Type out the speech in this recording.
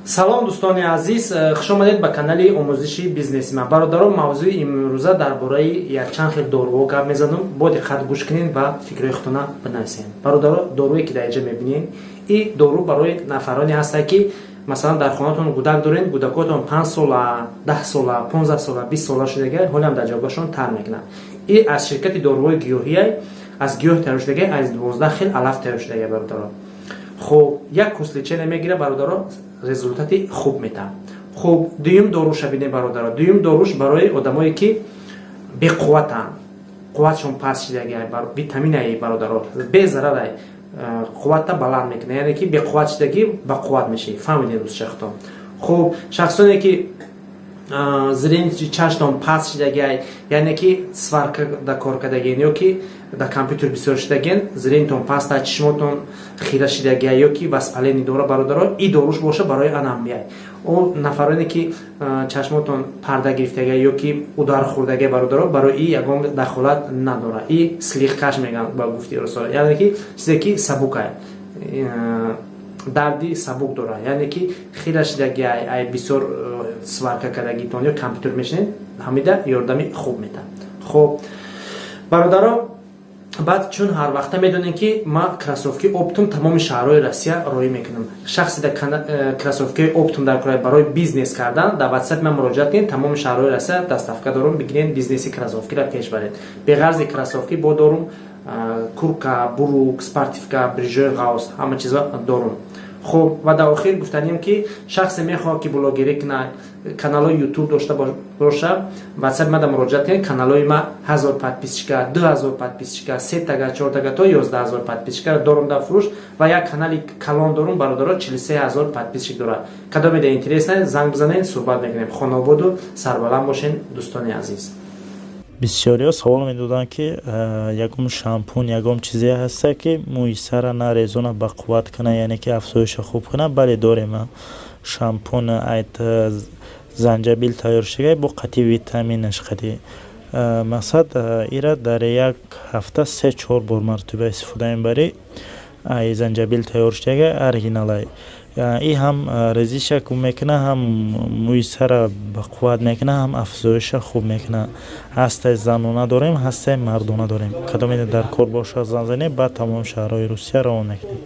Салом, дӯстони азиз, хушомадед ба канали омӯзиши бизнеси ман. Бародарон, мавзӯи имрӯза дар бораи якчанд хел доруҳо гап мезанам. Бо диққат гӯш кунед ва фикрҳои худтона бинависед. Бародаро, доруе ки дар инҷа мебинед, и дору барои нафароне ҳастад, ки масалан дар хонатон гудак доред, гудакотон 5 сола, 10 сола, 15 сола, 20 сола шудага, ҳолиам дар ҷойгоҳашон тар мекунад. И аз ширкати доруҳои гиёҳия, аз гиёҳ тайёр шудага, аз 12 хел алаф тайёр шудага, бародаро. Хуб, як курс лечения мегира, бародаро, результати хуб метаҳад. Хуб, дуюм доруша бинем, бародаро. Дуюм доруш барои одамое, ки беқувватанд, қувватшон паст шидага, витаминаи, бародаро, безарарай, қуввата баланд мекунад, яъне ки беқувват шидагӣ ба қувват мешавӣ. Фаҳмидем, рӯзшахтон? Хуб, шахсоне ки зрение, чашмтон паст шидагай, яъне ки сварка да кор кардаген ё ки да компютер бисёр шидаген, зрениятон паста, чишмотон хира шидагай ё ки воспаление дора, бародаро, и доруш боша барои анамияй. Он нафароне ки чашмотон парда гирифтагай ё ки удар хӯрдагай, бародаро, барои и ягон дахолат надора. И слегкаш мегӯянд ба гуфти русо, яъне ки чизе ки сабукай, дарди сабук дора, яъне ки хира шидагай, ай бисёр сварка кардагитон ё компютер мешинед, ҳамида ёрдами хуб метаҳад. Хуб, бародаро, баъд чун ҳар вақта медонем, ки ма кроссовки оптом тамоми шаҳрҳои Россия роӣ мекунам. Шахсе да кроссовкиҳои оптом дар кора барои бизнес кардан, дар Ватсап ман муроҷиат кунед. Тамоми шаҳрҳои Россия доставка дорум. Бигирен, бизнеси кроссовкиро пеш баред. Беғарзи кроссовки бо дорум куртка, брюк, спортивка, брижои ғавс, ҳама чизо дорум. Хуб, ва дар охир гуфтанем, ки шахсе мехоҳад, ки блогерӣ кунад, каналҳои Ютуб дошта боша, Ватсап мада муроҷиат кунед. Каналҳои ма 1000 подписчика, 2000 подписчика, сетага, чортага то 11 000 подписчика дорум дар фурӯш ва як канали калон дорум, бародаро, 43 000 подписчик дорад. Кадоме да интересно, занг бизанед, суҳбат мекунем. Хонободу сарбаланд бошен, дӯстони азиз. Бисёриҳо савол медоданд, ки ягон шампун, ягон чизе ҳаста, ки мӯи сара нарезона, бақувват кунад, яъне ки афзоиша хуб кунад. Бале, дорем. Шампун айт занҷабил тайёр шуда, бо қатъи витаминаш қатъи. Мақсад, ира дар як ҳафта се чор бор маротиба истифода мебарӣ. Ай занҷабил тайёр шудага, оригиналай. И ҳам резиша хуб мекунад, ҳам мӯи сара бақувват мекунад, ҳам афзоиша хуб мекунад. Ҳастаи занона дорем, ҳастаи мардона дорем. Кадоме дар кор бошад, занг занед, баъд тамоми шаҳрҳои Русия равон мекунем.